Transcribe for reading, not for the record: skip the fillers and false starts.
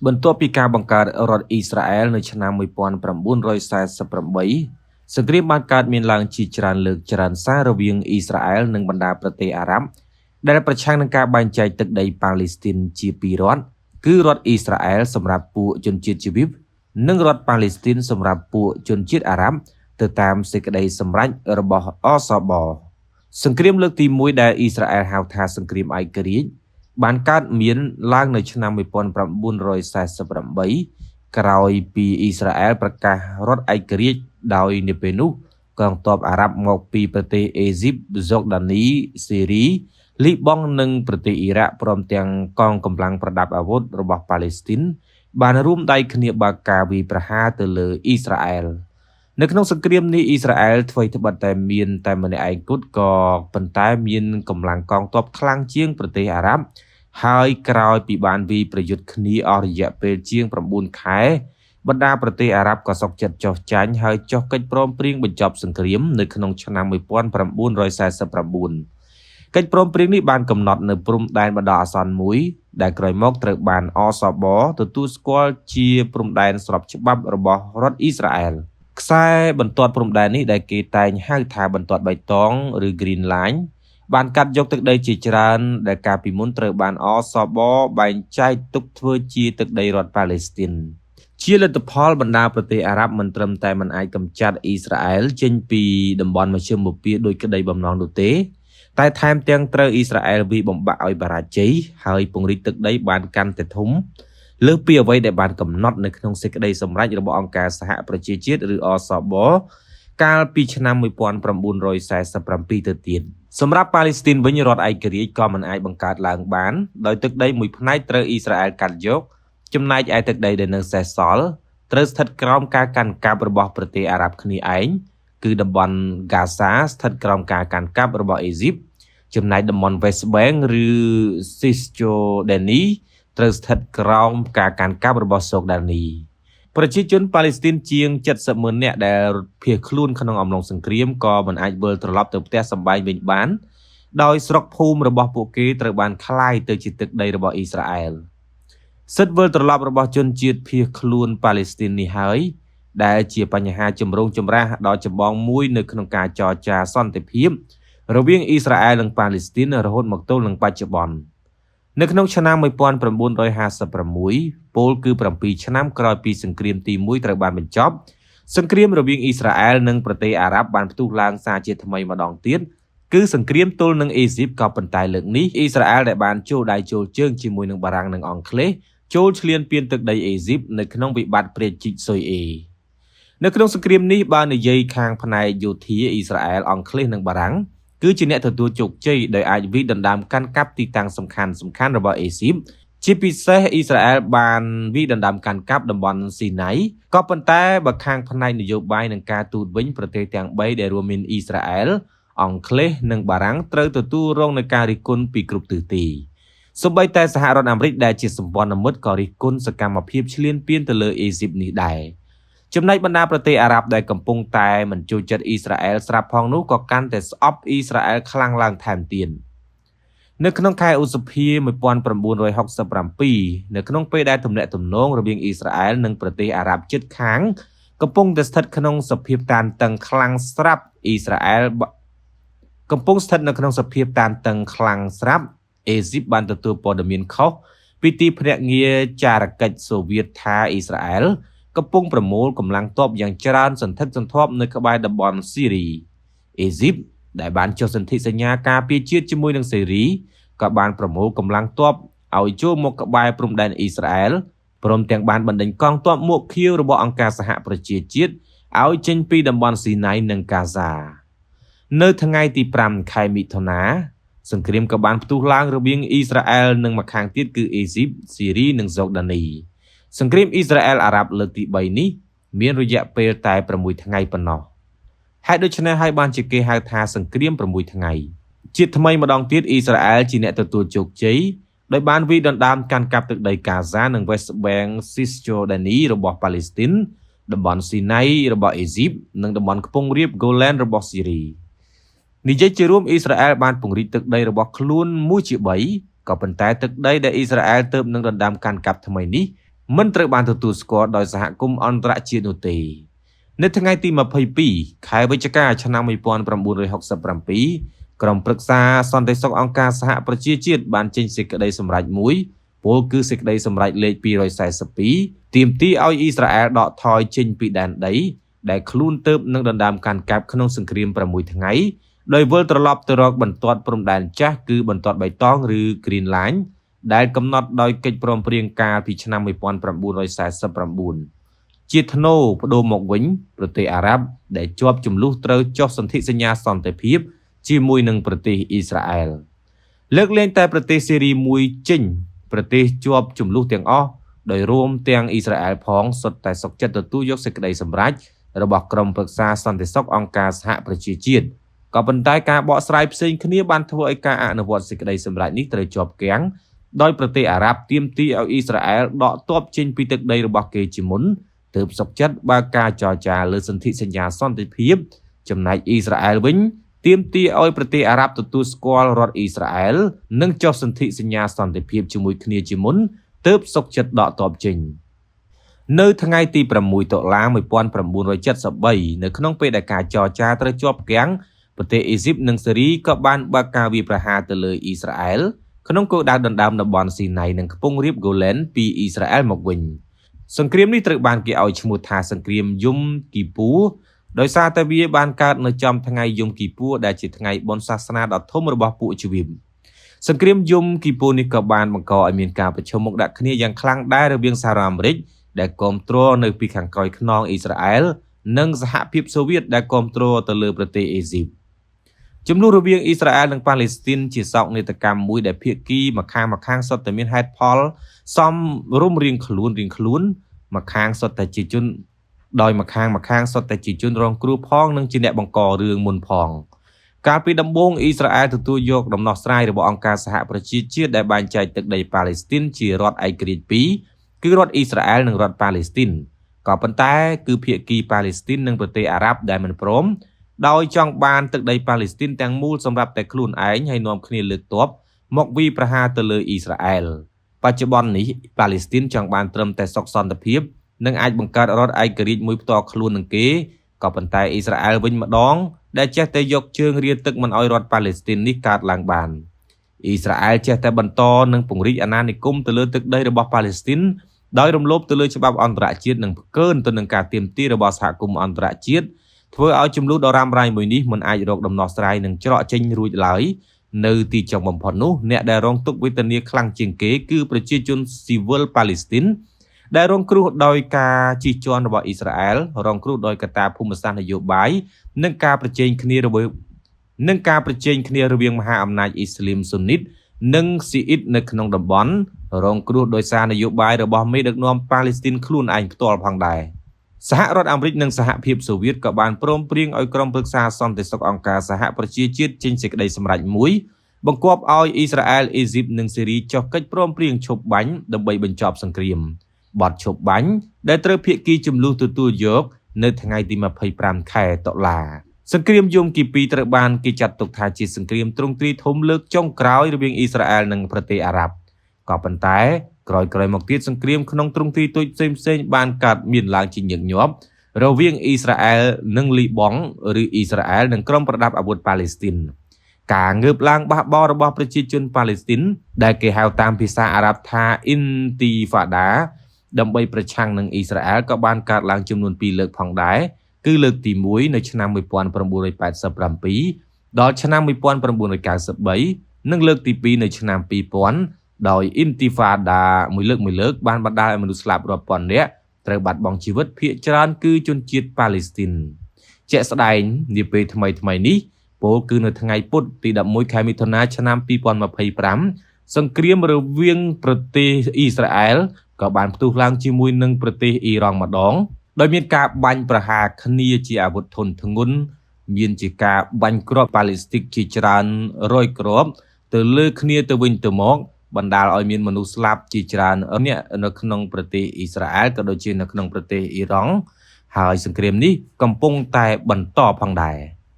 បន្ទាប់ពីការបង្កើតរដ្ឋអ៊ីស្រាអែលនៅឆ្នាំ1948សង្គ្រាមបានកើតមានឡើងជាច្រើនលើកច្រើនសាររវាងអ៊ីស្រាអែលនិងបណ្ដាប្រទេសអារ៉ាប់ដែលប្រឆាំងនឹងការបែងចែកទឹកដីប៉ាឡេស្ទីនជាពីររដ្ឋគឺរដ្ឋអ៊ីស្រាអែលសម្រាប់ពួកជនជាតិជីវីបនិងរដ្ឋប៉ាឡេស្ទីនសម្រាប់ពួកជនជាតិអារ៉ាប់ទៅតាមសេចក្តីសម្រេចរបស់អសបសង្គ្រាមលើកទី1ដែលអ៊ីស្រាអែលហៅថាសង្គ្រាមឯករាជ្យបានកើតមានឡើងនៅឆ្នាំ1948ក្រោយពីអ៊ីស្រាអែលប្រកាសរដ្ឋឯករាជ្យដោយនាពេលនោះកងទ័ពអារ៉ាប់មកពីប្រទេសអេស៊ីបហ្សូដានីសេរីលីបង់និងប្រទេសអ៊ីរ៉ាក់ព្រមទាំងកងកម្លាំងប្រដាប់អាវុធរបស់ប៉ាឡេស្ទីនបានរួមដៃគ្នាបើកការវាយប្រហារទៅលើអ៊ីស្រាអែលនៅក្នុងសង្គ្រាមនេះអ៊ីស្រាអែលថ្វីត្បិតតែមានតែម្នាក់ឯងគត់ក៏ប៉ុន្តែមានកម្លាំងកងទ័ពខ្លាំងជាងប្រទេសអារ៉ាប់ហើយក្រោយពីបានវាយប្រយុទ្ធគ្នាអស់រយៈពេលជាង9ខែបណ្ដាប្រទេសអារ៉ាប់ក៏សុខចិត្តចុះចាញ់ហើយចុះកិច្ចព្រមព្រៀងបញ្ចប់សង្គ្រាមនៅក្នុងឆ្នាំ1949កិច្ចព្រមព្រៀងនេះបានកំណត់នៅព្រំដែនបណ្ដោះអាសន្នមួយដែលក្រោយមកត្រូវបានអសបទទួលស្គាល់ជាព្រំដែនស្របច្បាប់របស់រដ្ឋអ៊ីស្រាអែលខ្សែបន្ទាត់ព្រំដែននេះដែលគេតែងហៅថាបន្ទាត់បៃតងឬ Green Line បានកាត់យកទឹកដីជាច្រើនដែលកាលពីមុនត្រូវបានអសបបែងចែកទុកធ្វើជាទឹកដីរដ្ឋប៉ាឡេស្ទីនជាលទ្ធផលបណ្ដាប្រទេសអារ៉ាប់មិនត្រឹមតែមិនអាចកម្ចាត់អ៊ីស្រាអែលចេញពីតំបន់មជ្ឈិមបូព៌ាដោយក្តីបំណងនោះទេតែថែមទាំងត្រូវអ៊ីស្រាអែលវាយបំបាក់ឲ្យបរាជ័យហើយពង្រីកទឹកដីបានកាន់តែធំលើសពីអ្វីដែលបានកំណត់នៅក្នុងសេចក្តីសម្រេចរបស់អង្គការសហប្រជាជាតិឬអសបកាលពីឆ្នាំ1947ទៅទៀតសម្រាប់ប៉ាឡេស្ទីនវិញរដ្ឋឯករាជ្យក៏មិនអាចបង្កើតឡើងបានដោយទឹកដីមួយផ្នែកត្រូវអ៊ីស្រាអែលកាត់យកចំណែកឯទឹកដីដែលនៅសេសសល់ត្រូវស្ថិតក្រោមការកាន់កាប់របស់ប្រទេសអារ៉ាប់គ្នាឯងគឺតំបន់ហ្គាសាស្ថិតក្រោមការកាន់កាប់របស់អេស៊ីបចំណែកតំបន់ West Bank ឬ Cisjordanie ត្រូវស្ថិតក្រោមការកាន់កាប់របស់សូដានីប្រជាជនប៉ាឡេស្ទីនជាង70ម៉ឺននាក់ដែលរត់ភៀសខ្លួនក្នុងអំឡុងសង្គ្រាមក៏មិនអាចវិលត្រឡប់ទៅផ្ទះសម្បែងវិញបានដោយស្រុកភូមិរបស់ពួកគេត្រូវបានក្លាយទៅជាទឹកដីរបស់អ៊ីស្រាអែលសិទ្ធិវិលត្រឡប់របស់ជនជាតិភៀសខ្លួនប៉ាឡេស្ទីននេះហើយដែលជាបញ្ហាចម្រូងចម្រាសដ៏ចម្បងមួយនៅក្នុងការចរចាសន្តិភាពរវាងអ៊ីស្រាអែលនិងប៉ាឡេស្ទីនរហូតមកទល់នឹងបច្ចុប្បន្ននៅក្នុងឆ្នាំ1956ពលគឺ7ឆ្នាំក្រោយពីសង្គ្រាមទី1ត្រូវបានបញ្ចប់សង្គ្រាមរវាងអ៊ីស្រាអែលនិងប្រទេសអារ៉ាប់បានផ្ទុះឡើងសារជាថ្មីម្ដងទៀតគឺសង្គ្រាមទល់នឹងអេស៊ីបក៏ប៉ុន្តែលើកនេះអ៊ីស្រាអែលដែលបានចូលដៃចូលជើងជាមួយនឹងបារាំងនិងអង់គ្លេសចូលឈ្លានពានទឹកដីអេស៊ីបនៅក្នុងវិបត្តិព្រែកជីកស៊ុយអេនៅក្នុងសង្គ្រាមនេះបើនិយាយខាងផ្នែកយោធាអ៊ីស្រាអែលអង់គ្លេសនិងបារាំងគឺជាអ្នកទទួលជោគជ័យដោយអាចវាយដណ្ដើមកាន់កាប់ទីតាំងសំខាន់សំខាន់របស់អេស៊ីបជាពិសេសអ៊ីស្រាអែលបានវាយដណ្ដើមកាន់កាប់តំបន់ស៊ីណៃក៏ប៉ុន្តែបើខាងផ្នែកនយោបាយនិងការទូតវិញប្រទេសទាំង3ដែលរួមមានអ៊ីស្រាអែលអង់គ្លេសនិងបារាំងត្រូវទទួលរងនឹងការរិះគន់ពីគ្រប់ទិសទីសូម្បីតែសហរដ្ឋអាមេរិកដែលជាសម្ព័ន្ធមិត្តក៏រិះគន់សកម្មភាពឈ្លានពានទៅលើអេស៊ីបនេះដែរចំណែកបណ្ដាប្រទេសអារ៉ាប់ដែលកំពុងតែមិនចូលចិត្តអ៊ីស្រាអែលស្រាប់ផងនោះក៏កាន់តែស្អប់អ៊ីស្រាអែលខ្លាំងឡើងថែមទៀតនៅក្នុងខែឧសភា1967នៅក្នុងពេលដែលទំនាក់ទំនងរវាងអ៊ីស្រាអែលនិងប្រទេសអារ៉ាប់ជិតខាងកំពុងតែស្ថិតក្នុងសភាពតានតឹងខ្លាំងស្រាប់អ៊ីស្រាអែលកំពុងស្ថិតនៅក្នុងសភាពតានតឹងខ្លាំងស្រាប់អេស៊ីបបានទទួលព័ត៌មានខុសពីទីភ្នាក់ងារចារកិច្ចសូវៀតថាអ៊ីស្រាអែលកំពុងប្រមូលកម្លាំងទ័ពយ៉ាងច្រើនសន្ធឹកសន្ធាប់នៅក្បែរតំបន់ស៊ីរីអេស៊ីបដែលបានចុះសន្ធិសញ្ញាការពារជាតិជាមួយនឹងសេរីក៏បានប្រមូលកម្លាំងទ័ពឲ្យចូលមកក្បែរព្រំដែនអ៊ីស្រាអែលព្រមទាំងបានបណ្ដេញកងទ័ពមួកខៀវរបស់អង្គការសហប្រជាជាតិឲ្យចេញពីតំបន់ស៊ីណៃនិងកាហ្សានៅថ្ងៃទី5ខែមិថុនាសង្គ្រាមក៏បានផ្ទុះឡើងរវាងអ៊ីស្រាអែលនិងម្ខាងទៀតគឺអេស៊ីបស៊ីរីនិងសូដានីសង្គ្រាមអ៊ីស្រាអែលអារ៉ាប់លើកទី3នេះមានរយៈពេលតែ6ថ្ងៃប៉ុណ្ណោះហេតុដូច្នេះហើយបានជាគេហៅថាសង្គ្រាម6ថ្ងៃជាថ្មីម្ដងទៀតអ៊ីស្រាអែលជាអ្នកទទួលជោគជ័យដោយបានវាយដណ្ដើមកាន់កាប់ទឹកដីកាហ្សានិង West Bank Cisjordanie របស់ប៉ាឡេស្ទីនតំបន់ស៊ីណៃរបស់អេស៊ីបនិងតំបន់ខ្ពង់រាប Golan របស់ស៊ីរីនិយាយជារួមអ៊ីស្រាអែលបានពង្រីកទឹកដីរបស់ខ្លួន1ជា3ក៏ប៉ុន្តែទឹកដីដែលអ៊ីស្រាអែលទើបនឹងដណ្ដើមកាន់កាប់ថ្មីនេះ មិនត្រូវបានទទួលស្គាល់ដោយសហគមន៍អន្តរជាតិនោះទេនៅថ្ងៃទី22ខែវិច្ឆិកាឆ្នាំ1967ក្រុមប្រឹក្សាសន្តិសុខអង្គការសហប្រជាជាតិបានចេញសេចក្តីសម្រេចមួយពោលគឺសេចក្តីសម្រេចលេខ242ទាមទារឲ្យអ៊ីស្រាអែលដកថយចេញពីដែនដីដែលខ្លួនទើបនឹងដណ្ដើមកាន់កាប់ក្នុងសង្គ្រាម6ថ្ងៃដោយវិលត្រឡប់ទៅរកបន្ទាត់ព្រំដែនចាស់គឺបន្ទាត់បៃតងឬ Green Line ដែលកំណត់ដោយកិច្ចព្រមព្រៀងកាលពីឆ្នាំ1949ជាថ្នូរបដូរមកវិញប្រទេសអារ៉ាប់ដែលជាប់ចំនួនត្រូវចុះសន្ធិសញ្ញាសន្តិភាពជាមួយនឹងប្រទេសអ៊ីស្រាអែលលើកលែងតែប្រទេសសេរីមួយចេញប្រទេសជាប់ចំនួនទាំងអស់ដោយរួមទាំងអ៊ីស្រាអែលផងសុទ្ធតែសុខចិត្តទទួលយកសេចក្តីសម្រេចរបស់ក្រុមប្រឹក្សាសន្តិសុខអង្គការសហប្រជាជាតិក៏ប៉ុន្តែការបកស្រាយផ្សេងគ្នាបានធ្វើឲ្យការអនុវត្តសេចក្តីសម្រេចនេះត្រូវជាប់គាំងដោយប្រទេសអារ៉ាប់ទាមទារឲ្យអ៊ីស្រាអែលដកទ័ពចេញពីទឹកដីរបស់គេជាមុនទើបសុខចិត្តបើកការចរចាលើសន្ធិសញ្ញាសន្តិភាពចំណែកអ៊ីស្រាអែលវិញទាមទារឲ្យប្រទេសអារ៉ាប់ទទួលស្គាល់រដ្ឋអ៊ីស្រាអែលនិងចុះសន្ធិសញ្ញាសន្តិភាពជាមួយគ្នាជាមុនទើបសុខចិត្តដកទ័ពចេញនៅថ្ងៃទី6តុលា1973នៅក្នុងពេលដែលការចរចាត្រូវជាប់គាំងប្រទេសអេស៊ីបនិងសេរីក៏បានបើកការវាយប្រហារទៅលើអ៊ីស្រាអែលក្នុងគោលដៅដណ្ដើមតំបន់ស៊ីណៃនិងខ្ពង់រាបហ្គូលែនពីអ៊ីស្រាអែលមកវិញសង្គ្រាមនេះត្រូវបានគេឲ្យឈ្មោះថាសង្គ្រាមយំគីពូដោយសារតែវាបានកើតនៅចំថ្ងៃយំគីពូដែលជាថ្ងៃបុណ្យសាសនាដ៏ធំរបស់ពួកជីវីបសង្គ្រាមយំគីពូនេះក៏បានបង្កឲ្យមានការប្រឈមមុខដាក់គ្នាយ៉ាងខ្លាំងដែររវាងសហរដ្ឋអាមេរិកដែលគ្រប់គ្រងនៅពីខាងក្រោយខ្នងអ៊ីស្រាអែលនិងសហភាពសូវៀតដែលគ្រប់គ្រងទៅលើប្រទេសអេស៊ីបចំនួនរវាងអ៊ីស្រាអែលនិងប៉ាឡេស្ទីនជាសោកនាដកម្មមួយដែលភាគីម្ខាងម្ខាងសុទ្ធតែមានហេតុផលសមរម្យរៀងខ្លួនរៀងខ្លួនម្ខាងសុទ្ធតែជាជនដោយម្ខាងម្ខាងសុទ្ធតែជាជនរងគ្រោះផងនិងជាអ្នកបង្ករឿងមុនផងកាលពីដំបូងអ៊ីស្រាអែលទទួលយកដំណោះស្រាយរបស់អង្គការសហប្រជាជាតិដែលបែងចែកទឹកដីប៉ាឡេស្ទីនជារដ្ឋឯករាជ្យពីរគឺរដ្ឋអ៊ីស្រាអែលនិងរដ្ឋប៉ាឡេស្ទីនក៏ប៉ុន្តែគឺភាគីប៉ាឡេស្ទីននិងប្រទេសអារ៉ាប់ដែលមិនព្រមដោយចង់បានទឹកដីប៉ាឡេស្ទីនទាំងមូលសម្រាប់តែខ្លួនឯងហើយនាំគ្នាលើកទ័ពមកវាយប្រហារទៅលើអ៊ីស្រាអែលបច្ចុប្បន្ននេះប៉ាឡេស្ទីនចង់បានត្រឹមតែសុខសន្តិភាពនិងអាចបង្កើតរដ្ឋឯករាជ្យមួយផ្ទាល់ខ្លួននឹងគេក៏ប៉ុន្តែអ៊ីស្រាអែលវិញម្ដងដែលចេះតែយកជើងរាទឹកមិនឲ្យរដ្ឋប៉ាឡេស្ទីននេះកើតឡើងបានអ៊ីស្រាអែលចេះតែបន្តនិងពង្រីកអាណានិគមទៅលើទឹកដីរបស់ប៉ាឡេស្ទីនដោយរំលោភទៅលើច្បាប់អន្តរជាតិនិងផ្កើនទៅនឹងការទាមទាររបស់សហគមន៍អន្តរជាតិធ្វើឲ្យចំនួនដ៏រ៉ាំរ៉ៃមួយនេះមិនអាចរកដំណោះស្រាយនិងច្រកចេញរួចឡើយនៅទីចុងបំផុតនោះអ្នកដែលរងទុក្ខវេទនាខ្លាំងជាងគេគឺប្រជាជនស៊ីវិលប៉ាឡេស្ទីនដែលរងគ្រោះដោយការជិះជាន់របស់អ៊ីស្រាអែលរងគ្រោះដោយកត្តាភូមិសាស្ត្រនយោបាយនិងការប្រជែងគ្នារវាងនិងការប្រជែងគ្នារវាងមហាអំណាចអ៊ីស្លាមស៊ុននីតនិងស៊ីអ៊ីតនៅក្នុងតំបន់រងគ្រោះដោយសារនយោបាយរបស់មេដឹកនាំប៉ាឡេស្ទីនខ្លួនឯងផ្ទាល់ផងដែរសហរដ្ឋអាមេរិកនិងសហភាពសូវៀតក៏បានព្រមព្រៀងឲ្យក្រុមប្រឹក្សាសន្តិសុខអង្គការសហប្រជាជាតិចេញសេចក្តីសម្រេចមួយបង្គាប់ឲ្យអ៊ីស្រាអែលអេស៊ីបនិងសេរីចុះកិច្ចព្រមព្រៀងឈប់បាញ់ដើម្បីបញ្ចប់សង្គ្រាមបទឈប់បាញ់ដែលត្រូវភាគីចំនួនទទួលយកនៅថ្ងៃទី25ខែតុលាសង្គ្រាមយំគីពីត្រូវបានគេចាត់ទុកថាជាសង្គ្រាមទ្រង់ទ្រាយធំលើកចុងក្រោយរវាងអ៊ីស្រាអែលនិងប្រទេសអារ៉ាប់ក៏ប៉ុន្តែក្រោយៗមកទៀតសង្គ្រាមក្នុងទ្រង់ទ្រាយតូចផ្សេងៗបានកើតមានឡើងជាញឹកញាប់រវាងអ៊ីស្រាអែលនិងលីបង់ឬអ៊ីស្រាអែលនិងក្រុមប្រដាប់អាវុធប៉ាឡេស្ទីនការងើបឡើងបះបោររបស់ប្រជាជនប៉ាឡេស្ទីនដែលគេហៅតាមភាសាអារ៉ាប់ថាអ៊ីនទីហ្វាដាដើម្បីប្រឆាំងនឹងអ៊ីស្រាអែលក៏បានកើតឡើងចំនួន2លើកផងដែរគឺលើកទី1នៅឆ្នាំ1987ដល់ឆ្នាំ1993និងលើកទី2នៅឆ្នាំ2000ដោយអ៊ីនទីហ្វាដាមួយលើកមួយលើកបានបណ្ដាលឲ្យមនុស្សស្លាប់រាប់ពាន់នាក់ត្រូវបាត់បង់ជីវិតភាគច្រើនគឺជនជាតិប៉ាឡេស្ទីនជាក់ស្ដែងនាពេលថ្មីថ្មីនេះពោលគឺនៅថ្ងៃពុធទី11ខែមិថុនាឆ្នាំ2025សង្គ្រាមរវាងប្រទេសអ៊ីស្រាអែលក៏បានផ្ទុះឡើងជាមួយនឹងប្រទេសអ៊ីរ៉ង់ម្ដងដោយមានការបាញ់ប្រហារគ្នាជាអាវុធធុនធ្ងន់មានជាការបាញ់គ្រាប់ប៉ាឡេស្ទិកជាច្រើនរយគ្រាប់ទៅលើគ្នាទៅវិញទៅមកបណ្ដាលឲ្យមានមនុស្សស្លាប់ជាច្រើនអ្នកនៅក្នុងប្រទេសអ៊ីស្រាអែលក៏ដូចជានៅក្នុងប្រទេសអ៊ីរ៉ង់ហើយសង្គ្រាមនេះកំពុងតែបន្តផងដែរ។